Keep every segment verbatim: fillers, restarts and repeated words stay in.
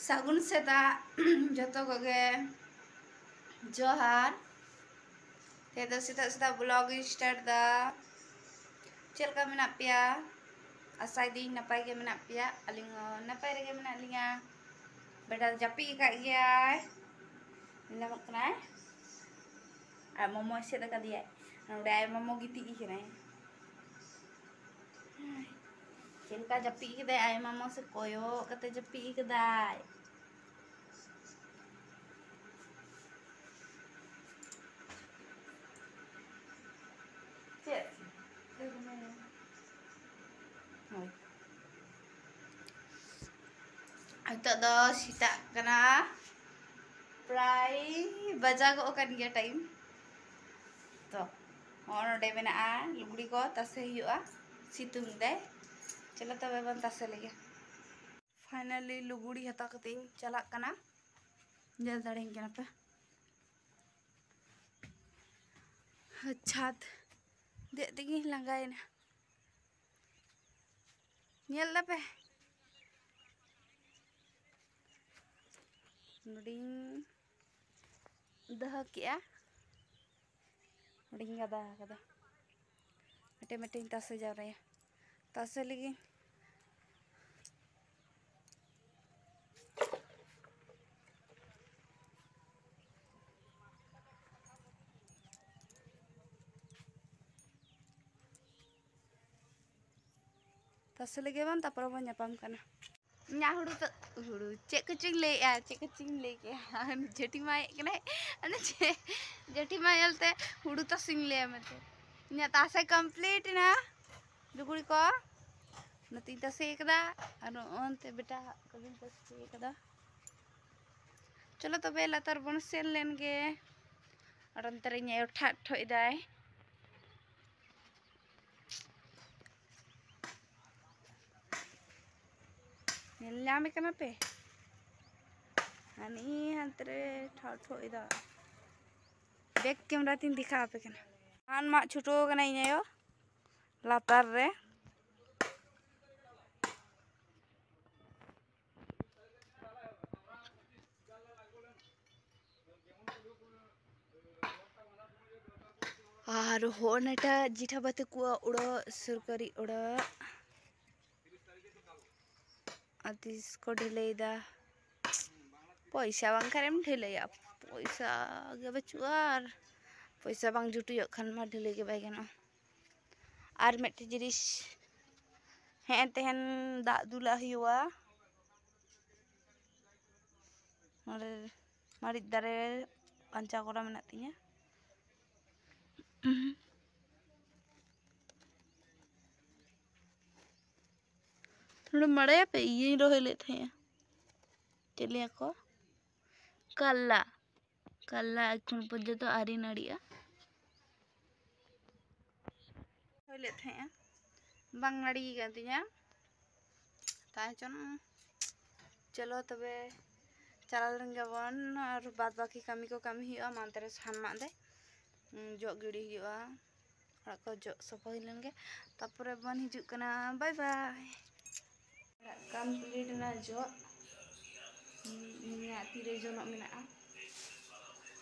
ᱥᱟᱹᱜᱩᱱ ᱥᱮᱛᱟᱜ ᱡᱚᱛᱚ ᱠᱚᱜᱮ᱾ ᱡᱚᱦᱟᱨ᱾ ᱛᱮᱦᱮᱧ ᱫᱚ ᱥᱮᱛᱟᱜ ᱥᱮᱛᱟᱜ vlog ᱤᱧ start ᱫᱟ᱾ ᱪᱮᱫ ᱞᱮᱠᱟ ᱢᱮᱱᱟᱜ ᱯᱮᱭᱟ? ᱟᱥᱟᱭ ᱫᱟᱹᱧ ᱱᱟᱯᱟᱭ ᱜᱮ ᱢᱮᱱᱟᱜ ᱯᱮᱭᱟ᱾ ᱟᱹᱞᱤᱧ ᱦᱚᱸ ᱱᱟᱯᱟᱭ ᱨᱮᱜᱮ ᱢᱮᱱᱟᱜ ᱞᱤᱧᱟ᱾ ᱵᱮᱴᱟ ᱫᱚ ᱡᱟᱹᱯᱤᱫ ᱟᱠᱟᱫ ᱜᱮᱭᱟᱭ, ᱧᱮᱞ ᱧᱟᱢᱚᱜ ᱠᱟᱱᱟᱭ᱾ ᱟᱨ ᱢᱟᱢᱚ ᱮᱥᱮᱫ ᱟᱠᱟᱫᱮᱭᱟᱭ᱾ ᱱᱚᱰᱮ ᱟᱭ ᱢᱟᱢᱚ ᱜᱤᱛᱤᱡ ᱟᱠᱟᱱᱟᱭ᱾ ᱪᱮᱫ ᱞᱮᱠᱟ ᱡᱟᱹᱯᱤᱫ ᱠᱮᱫᱟᱭ ᱟᱭ ᱢᱟᱢᱚ, ᱥᱮ ᱠᱚᱭᱚᱜ ᱠᱟᱛᱮ ᱡᱟᱹᱯᱤᱫ ᱠᱮᱫᱟᱭ᱾ ᱪᱮᱫ? ᱦᱳᱭ᱾ ᱱᱤᱛᱚᱜ ᱫᱚ ᱥᱮᱛᱟᱜ ᱠᱟᱱᱟ, ᱯᱨᱟᱭ ᱵᱟᱡᱟᱜᱚᱜ ᱠᱟᱱ ᱜᱮᱭᱟ time᱾ ᱛᱚ, ᱦᱚᱸᱜᱼᱚ ᱱᱚᱰᱮ ᱢᱮᱱᱟᱜᱼᱟ ᱞᱩᱜᱽᱲᱤ ᱠᱚ ᱛᱟᱥᱮ ᱦᱩᱭᱩᱜᱼᱟ, ᱥᱤᱛᱩᱝ ᱫᱟᱭ᱾ ᱪᱚᱞᱚ ᱛᱚᱵᱮ ᱵᱚᱱ ᱛᱟᱥᱮ ᱞᱮᱜᱮ᱾ Finally ᱞᱩᱜᱽᱲᱤ ᱦᱟᱛᱟᱣ ᱠᱟᱛᱮ ᱤᱧ ᱪᱟᱞᱟᱜ ᱠᱟᱱᱟ᱾ ᱧᱮᱞ ᱫᱟᱲᱮᱧ ᱠᱟᱱᱟ ᱯᱮ? ᱪᱷᱟᱫᱽ ᱫᱮᱡ ᱛᱮᱜᱮᱧ ᱞᱟᱸᱜᱟᱭᱮᱱᱟ᱾ ᱧᱮᱞ ᱫᱟᱯᱮ? ᱱᱚᱰᱮᱧ ᱫᱚᱦᱚ ᱠᱮᱜᱼᱟ, ᱱᱚᱰᱮᱧ ᱜᱟᱫᱟ ᱟᱠᱟᱫᱟ᱾ ᱢᱤᱫᱴᱮᱱ ᱢᱤᱫᱴᱮᱱ ᱛᱟᱥᱮ ᱡᱟᱣᱨᱟᱭᱟ, ᱛᱟᱥᱮ ᱞᱟᱹᱜᱤᱫ᱾ ᱛᱟᱥᱮ ᱞᱮᱜᱮ ᱵᱚᱱ, ᱛᱟᱨᱯᱚᱨᱮ ᱵᱚᱱ ᱧᱟᱯᱟᱢ ᱠᱟᱱᱟ᱾ ᱤᱧᱟᱹᱜ ᱦᱩᱲᱩ ᱛᱚ, ᱦᱩᱲᱩ ᱪᱮᱫ ᱠᱚᱪᱚᱧ ᱞᱟᱹᱭᱮᱜᱼᱟ, ᱪᱮᱫ ᱠᱚᱪᱚᱧ ᱞᱟᱹᱭ ᱠᱮᱜᱼᱟ᱾ ᱡᱮᱴᱷᱤᱢᱟᱭ ᱦᱮᱡ ᱠᱟᱱᱟᱭ, ᱚᱱᱮ ᱪᱮᱫ, ᱡᱮᱴᱷᱤᱢᱟ ᱧᱮᱞᱛᱮ ᱦᱩᱲᱩ ᱛᱟᱥᱮᱧ ᱞᱟᱹᱭᱟ ᱢᱮᱱᱛᱮ᱾ ᱤᱧᱟᱹᱜ ᱛᱟᱥᱮ complete ᱮᱱᱟ, ᱞᱩᱜᱽᱲᱤ ᱠᱚ ᱱᱚᱛᱮᱧ ᱛᱟᱥᱮ ᱠᱟᱫᱟ, ᱟᱨ ᱱᱚᱜᱼᱚ ᱱᱚᱱᱛᱮ ᱵᱮᱴᱟ ᱠᱚᱫᱚᱧ ᱛᱟᱥᱮ ᱠᱟᱫᱟ᱾ ᱪᱚᱞᱚ ᱛᱚᱵᱮ ᱞᱟᱛᱟᱨ ᱵᱚᱱ ᱥᱮᱱ ᱞᱮᱱ ᱜᱮ᱾ ᱟᱨ ᱚᱱᱛᱮ ᱨᱮ ᱤᱧ ᱟᱭᱳ ᱴᱷᱟᱜ ᱴᱷᱚᱜ ᱮᱫᱟᱭ᱾ ᱧᱮᱞ ᱧᱟᱢᱮ ᱠᱟᱱᱟ ᱯᱮ? ᱦᱟᱹᱱᱤ ᱦᱟᱱᱛᱮ ᱨᱮ ᱴᱷᱟᱜ ᱴᱷᱚᱜ ᱮᱫᱟ᱾ Back camera ᱛᱤᱧ ᱫᱮᱠᱷᱟᱣ ᱟᱯᱮ ᱠᱟᱱᱟ᱾ ᱥᱟᱦᱟᱱ ᱢᱟᱜ ᱪᱷᱩᱴᱟᱹᱣ ᱠᱟᱱᱟ ᱤᱧ ᱟᱭᱳ ᱞᱟᱛᱟᱨ ᱨᱮ᱾ ᱟᱨ ᱦᱚᱸ ᱱᱟᱴᱟ ᱡᱤᱴᱷᱟ ᱵᱟᱛᱮ ᱠᱚᱣᱟᱜ ᱚᱲᱟᱜ, ᱥᱚᱨᱠᱟᱨᱤ ᱚᱲᱟᱜ᱾ ᱟᱨ ᱛᱤᱥ ᱠᱚ ᱰᱷᱟᱹᱞᱟᱹᱭᱫᱟ? ᱯᱚᱭᱥᱟ ᱵᱟᱝᱠᱷᱟᱱ ᱮᱢ ᱰᱷᱟᱹᱞᱟᱹᱭᱟ? ᱯᱚᱭᱥᱟ ᱜᱮ ᱵᱟᱹᱪᱩᱜᱼᱟ, ᱟᱨ ᱯᱚᱭᱥᱟ ᱵᱟᱝ ᱡᱩᱴᱩᱡᱚᱜ ᱠᱷᱟᱱ ᱢᱟ ᱰᱷᱟᱹᱞᱟᱹᱭ ᱜᱮ ᱵᱟᱭ ᱜᱟᱱᱚᱜᱼᱟ᱾ ᱟᱨ ᱢᱤᱫᱴᱮᱡ ᱡᱤᱱᱤᱥ, ᱦᱮᱸ, ᱛᱮᱦᱮᱧ ᱫᱟᱜ ᱫᱩᱞᱟᱜ ᱦᱩᱭᱩᱜᱼᱟ᱾ ᱱᱚᱰᱮ ᱢᱟᱹᱨᱤᱪ ᱫᱟᱨᱮ ᱵᱟᱧᱪᱟᱣ ᱠᱚᱨᱟ ᱢᱮᱱᱟᱜ ᱛᱤᱧᱟᱹ᱾ ᱱᱚᱰᱮ ᱵᱟᱲᱟᱭᱟᱯᱮ, ᱤᱭᱟᱹᱧ ᱨᱚᱦᱚᱭ ᱞᱮᱫ ᱛᱟᱦᱮᱸᱜᱼᱟ, ᱪᱮᱫ ᱞᱟᱹᱭᱟ ᱠᱚ, ᱠᱟᱞᱞᱟ᱾ ᱠᱟᱞᱞᱟ ᱮᱠᱷᱚᱱ ᱯᱚᱨᱡᱚᱱᱛᱚ ᱟᱹᱣᱨᱤ ᱱᱟᱹᱲᱤᱜᱼᱟ᱾ ᱨᱚᱦᱚᱭ ᱞᱮᱫ ᱛᱟᱦᱮᱸᱜᱼᱟ, ᱵᱟᱝ ᱱᱟᱹᱲᱤ ᱠᱟᱱ ᱛᱤᱧᱟᱹ᱾ ᱛᱟᱦᱮᱸ ᱪᱚᱱ, ᱪᱚᱞᱚ ᱛᱚᱵᱮ ᱪᱟᱞᱟᱣ ᱞᱮᱱ ᱜᱮᱵᱚᱱ, ᱟᱨ ᱵᱟᱫ ᱵᱟᱹᱠᱤ ᱠᱟᱹᱢᱤ ᱠᱚ ᱠᱟᱹᱢᱤ ᱦᱩᱭᱩᱜᱼᱟ᱾ ᱢᱟᱱᱛᱮ ᱨᱮ ᱥᱟᱦᱟᱱ ᱢᱟᱜ ᱫᱮ, ᱩᱸ, ᱡᱚᱜ ᱜᱤᱰᱤ ᱦᱩᱭᱩᱜᱼᱟ, ᱚᱲᱟᱜ ᱠᱚ ᱡᱚᱜ ᱥᱟᱯᱷᱟ ᱦᱩᱭ ᱞᱮᱱ ᱜᱮ, ᱛᱟᱨᱯᱚᱨᱮ ᱵᱚᱱ ᱦᱤᱡᱩᱜ ᱠᱟᱱᱟ᱾ ᱵᱟᱭ ᱵᱟᱭ᱾ ᱚᱲᱟᱜ ᱠᱚᱢᱯᱞᱤᱴ ᱮᱱᱟ ᱡᱚᱜ᱾ ᱩᱸ, ᱤᱧᱟᱹᱜ ᱛᱤᱨᱮ ᱡᱚᱱᱚᱜ ᱢᱮᱱᱟᱜᱼᱟ᱾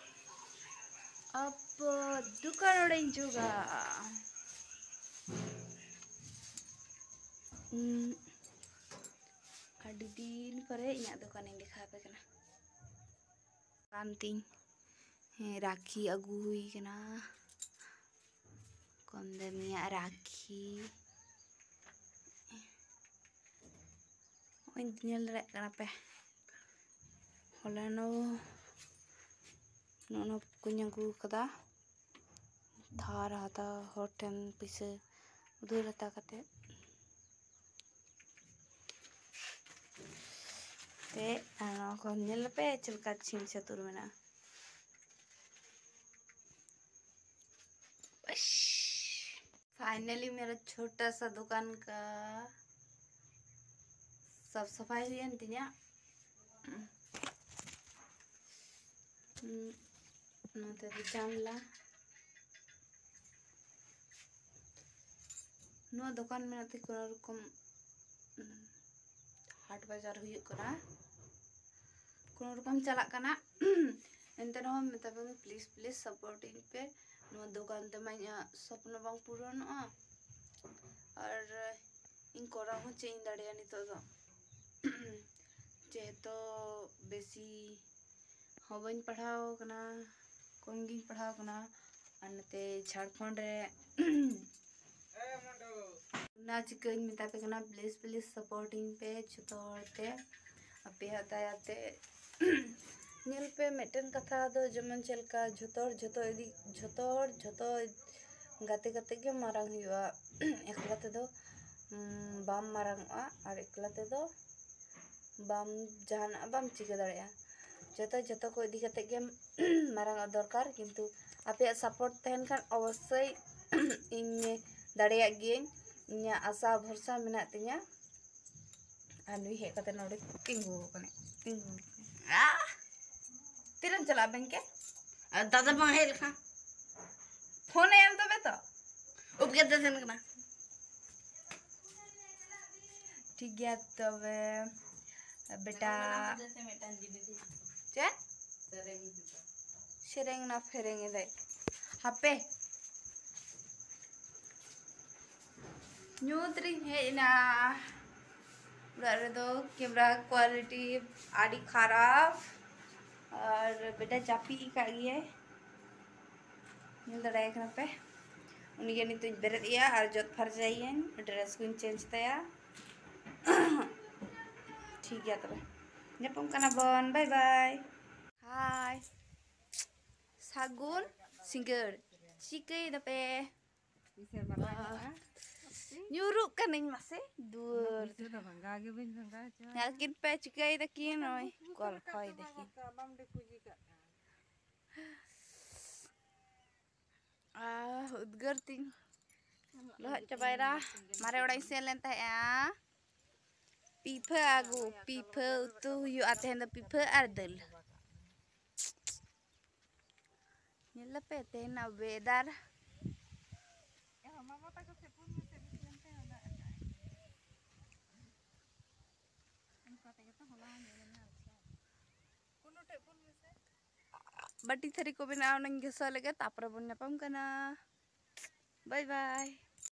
ᱟᱯᱚ ᱫᱚᱠᱟᱱ ᱚᱲᱟᱜ ᱤᱧ ᱡᱚᱜᱟ᱾ ᱩᱸ, ᱟᱹᱰᱤ ᱫᱤᱱ ᱯᱚᱨᱮ ᱤᱧᱟᱹᱜ ᱫᱚᱠᱟᱱᱤᱧ ᱫᱮᱠᱷᱟᱣ ᱟᱯᱮ ᱠᱟᱱᱟ᱾ ᱠᱟᱱ ᱛᱤᱧ, ᱦᱮᱸ, ᱨᱟᱠᱷᱤ ᱟᱹᱜᱩ ᱦᱩᱭ ᱠᱟᱱᱟ᱾ ᱠᱚᱢᱫᱟᱹᱢᱤᱭᱟᱜ ᱨᱟᱠᱷᱤ᱾ ᱱᱚᱜᱼᱚᱭ ᱧᱮᱞ ᱫᱟᱲᱮᱭᱟᱜ ᱠᱟᱱᱟ ᱯᱮ, ᱦᱚᱞᱟᱱᱚᱜ ᱱᱚᱜᱼᱚ ᱱᱚᱣᱟ ᱠᱚᱧ ᱟᱹᱜᱩ ᱠᱟᱫᱟ᱾ ᱫᱷᱟᱨ ᱦᱟᱛᱟᱣ, ᱦᱚᱲ ᱴᱷᱮᱱ ᱯᱩᱭᱥᱟᱹ ᱩᱫᱷᱟᱹᱨ ᱦᱟᱛᱟᱣ ᱠᱟᱛᱮ᱾ ᱛᱮ ᱟᱨ ᱱᱚᱣᱟ ᱠᱚ ᱧᱮᱞ ᱯᱮ ᱪᱮᱫ ᱞᱮᱠᱟ ᱪᱷᱤᱢ ᱪᱷᱟᱹᱛᱩᱨ ᱢᱮᱱᱟᱜᱼᱟ᱾ ᱵᱟᱥ᱾ Finally मेरा छोटा सा दुकान का सब सफाई ᱦᱩᱭᱮᱱ ᱛᱤᱧᱟ᱾ ᱱᱚᱛᱮ ᱫᱚ ᱡᱟᱱᱞᱟ᱾ ᱱᱚᱣᱟ ᱫᱚᱠᱟᱱ ᱢᱮᱱᱟᱜ ᱛᱮ ᱠᱳᱱᱳ ᱨᱚᱠᱚᱢ, ᱩᱸ, ᱦᱟᱴ ᱵᱟᱡᱟᱨ ᱦᱩᱭᱩᱜ ᱠᱟᱱᱟ, ᱠᱳᱱᱳ ᱨᱚᱠᱚᱢ ᱪᱟᱞᱟᱜ ᱠᱟᱱᱟ᱾ ᱮᱱᱛᱮ ᱨᱮᱦᱚᱸ ᱢᱮᱛᱟ ᱯᱮ ᱠᱟᱹᱱᱟᱹᱧ, please, please support ᱤᱧ ᱯᱮ᱾ ᱱᱚᱣᱟ ᱫᱚᱠᱟᱱ ᱛᱮᱢᱟ ᱤᱧᱟᱹᱜ ᱥᱚᱯᱱᱚ ᱵᱟᱝ ᱯᱩᱨᱚᱱᱚᱜᱼᱟ᱾ ᱟᱨ ᱤᱧ ᱠᱚᱨᱟᱣ ᱦᱚᱸ ᱪᱮᱫ ᱤᱧ ᱫᱟᱲᱮᱭᱟᱜᱼᱟ ᱱᱤᱛᱚᱜ ᱫᱚ? ᱡᱮᱦᱮᱛᱩ ᱵᱮᱥᱤ ᱦᱚᱸ ᱵᱟᱹᱧ ᱯᱟᱲᱦᱟᱣ ᱠᱟᱱᱟ, ᱠᱚᱢ ᱜᱤᱧ ᱯᱟᱲᱦᱟᱣ ᱠᱟᱱᱟ᱾ ᱟᱨ ᱱᱚᱛᱮ ᱡᱷᱟᱲᱠᱷᱚᱸᱰ ᱨᱮ ᱚᱱᱟ ᱪᱤᱠᱟᱹᱧ ᱢᱮᱛᱟ ᱯᱮ ᱠᱟᱱᱟ, please please support ᱤᱧ ᱯᱮ ᱡᱷᱚᱛᱚ ᱦᱚᱲ ᱛᱮ, ᱟᱯᱮᱭᱟᱜ ᱫᱟᱭᱟ ᱛᱮ᱾ ᱧᱮᱞ ᱯᱮ, ᱢᱤᱫᱴᱮᱱ ᱠᱟᱛᱷᱟ ᱫᱚ ᱡᱮᱢᱚᱱ ᱪᱮᱫ ᱞᱮᱠᱟ ᱡᱷᱚᱛᱚ ᱦᱚᱲ ᱡᱷᱚᱛᱚ ᱤᱫᱤ, ᱡᱷᱚᱛᱚ ᱦᱚᱲ ᱡᱷᱚᱛᱚ ᱜᱟᱛᱮ ᱠᱟᱛᱮ ᱜᱮ ᱢᱟᱨᱟᱝ ᱦᱩᱭᱩᱜᱼᱟ᱾ ᱮᱠᱞᱟ ᱛᱮᱫᱚ, ᱩᱢ, ᱵᱟᱢ ᱢᱟᱨᱟᱝ ᱚᱜᱼᱟ ᱟᱨ ᱮᱠᱞᱟ ᱛᱮᱫᱚ ᱵᱟᱢ, ᱡᱟᱦᱟᱱᱟᱜ ᱵᱟᱢ ᱪᱤᱠᱟᱹ ᱫᱟᱲᱮᱭᱟᱜᱼᱟ᱾ ᱡᱚᱛᱚ, ᱡᱚᱛᱚ ᱠᱚ ᱤᱫᱤ ᱠᱟᱛᱮ ᱜᱮ ᱢᱟᱨᱟᱝ ᱚᱜ ᱫᱚᱨᱠᱟᱨ, ᱠᱤᱱᱛᱩ ᱟᱯᱮᱭᱟᱜ support ᱛᱟᱦᱮᱱ ᱠᱷᱟᱱ ᱚᱵᱚᱥᱥᱳᱭ ᱤᱧ ᱫᱟᱲᱮᱭᱟᱜ ᱜᱤᱭᱟᱹᱧ᱾ ᱤᱧᱟᱹᱜ ᱟᱥᱟ ᱵᱷᱚᱨᱥᱟ ᱢᱮᱱᱟᱜ ᱛᱤᱧᱟᱹ᱾ ᱟᱨ ᱱᱩᱭ ᱦᱮᱡ ᱠᱟᱛᱮ ᱱᱚᱰᱮ ᱛᱤᱸᱜᱩ ᱟᱠᱟᱱᱟᱭ, ᱛᱤᱸᱜᱩ ᱟᱠᱟᱱᱟᱭ᱾ ᱟᱦ! ᱛᱤᱨᱮᱢ ᱪᱟᱞᱟᱜᱼᱟ ᱵᱮᱝᱠᱮ? ᱟᱨ ᱫᱟᱫᱟ ᱵᱟᱝ ᱦᱮᱡ ᱞᱮᱠᱷᱟᱱ? ᱯᱷᱳᱱ ᱟᱭᱟᱢ ᱛᱚᱵᱮ ᱛᱚ᱾ ᱩᱵ ᱜᱮᱫ ᱮ ᱥᱮᱱ ᱠᱟᱱᱟ᱾ ᱴᱷᱤᱠ ᱜᱮᱭᱟ ᱛᱚᱵᱮ ᱵᱮᱴᱟ᱾ ᱪᱮᱫ? ᱥᱮᱨᱮᱧ ᱱᱟ ᱯᱷᱮᱨᱮᱧ ᱮᱫᱟᱭ᱾ ᱦᱟᱯᱮ᱾ ᱧᱩᱛ ᱨᱤᱧ ᱦᱮᱡ ᱮᱱᱟ᱾ ᱚᱲᱟᱜ ᱨᱮᱫᱚ camera quality ᱟᱹᱰᱤ ᱠᱷᱟᱨᱟᱯ᱾ ᱟᱨ ᱵᱮᱴᱟ ᱡᱟᱹᱯᱤᱫ ᱟᱠᱟᱫ ᱜᱮᱭᱟᱭ᱾ ᱧᱮᱞ ᱫᱟᱲᱮᱭᱟᱭ ᱠᱟᱱᱟ ᱯᱮ᱾ ᱩᱱᱤᱜᱮ ᱱᱤᱛᱚᱜ ᱤᱧ ᱵᱮᱨᱮᱫ ᱮᱭᱟ ᱟᱨ ᱡᱚᱫ ᱯᱷᱟᱨᱪᱟᱭᱮᱭᱟᱹᱧ, dress ᱠᱚᱧ change ᱛᱟᱭᱟ᱾ ᱴᱷᱤᱠ ᱜᱮᱭᱟ ᱛᱚᱵᱮ, ᱧᱟᱯᱟᱢ ᱠᱟᱱᱟ ᱵᱚᱱ, bye bye᱾ Hi᱾ ᱥᱟᱹᱜᱩᱱ ᱥᱤᱸᱜᱟᱹᱲ᱾ ᱪᱤᱠᱟᱹᱭ ᱫᱟᱯᱮ? ᱛᱤᱥᱮ ᱵᱟᱞᱟᱭᱚᱜᱼᱟ? ᱧᱩᱨᱩᱜ ᱠᱟᱹᱱᱟᱹᱧ ᱢᱟᱥᱮ ᱫᱩᱣᱟᱹᱨ᱾ ᱯᱩᱭᱥᱟᱹ ᱫᱚ ᱵᱷᱟᱸᱜᱟ ᱜᱮ ᱵᱟᱹᱧ ᱵᱷᱟᱸᱜᱟ ᱦᱚᱪᱚᱣᱟᱜᱼᱟ᱾ ᱧᱮᱞ ᱠᱤᱱ ᱯᱮ, ᱪᱤᱠᱟᱹᱭ ᱫᱟᱠᱤᱱ, ᱱᱚᱜᱼᱚᱭ ᱜᱚᱞᱯᱷᱚᱭ ᱫᱟᱠᱤᱱ᱾ ᱵᱟᱢ ᱰᱮ ᱠᱩᱡᱤ ᱠᱟᱜ ᱠᱷᱟᱱ᱾ ᱟᱦ, ᱩᱫᱽᱜᱟᱹᱨ ᱛᱤᱧ ᱞᱚᱦᱚᱫ ᱪᱟᱵᱟᱭᱮᱱᱟ᱾ ᱢᱟᱨᱮ ᱚᱲᱟᱜ ᱤᱧ ᱥᱮᱱ ᱞᱮᱱ ᱛᱟᱦᱮᱸᱜᱼᱟ᱾ ᱯᱤᱯᱷᱟᱹ ᱟᱹᱜᱩ, ᱯᱤᱯᱷᱟᱹ ᱩᱛᱩ ᱦᱩᱭᱩᱜᱼᱟ ᱛᱮᱦᱮᱧ ᱫᱚ, ᱯᱤᱯᱷᱟᱹ ᱟᱨ ᱫᱟᱹᱞ᱾ ᱧᱮᱞ ᱫᱟᱯᱮ ᱛᱮᱦᱮᱧᱟᱜ weather᱾ ᱵᱟᱹᱴᱤ ᱛᱷᱟᱹᱨᱤ ᱠᱚ ᱢᱮᱱᱟᱜᱼᱟ, ᱚᱱᱟᱧ ᱜᱷᱟᱥᱟᱣ ᱞᱮᱜᱮ, ᱛᱟᱯᱚᱨᱮ ᱵᱚᱱ ᱧᱟᱯᱟᱢ ᱠᱟᱱᱟ᱾ ᱵᱟᱭ ᱵᱟᱭ᱾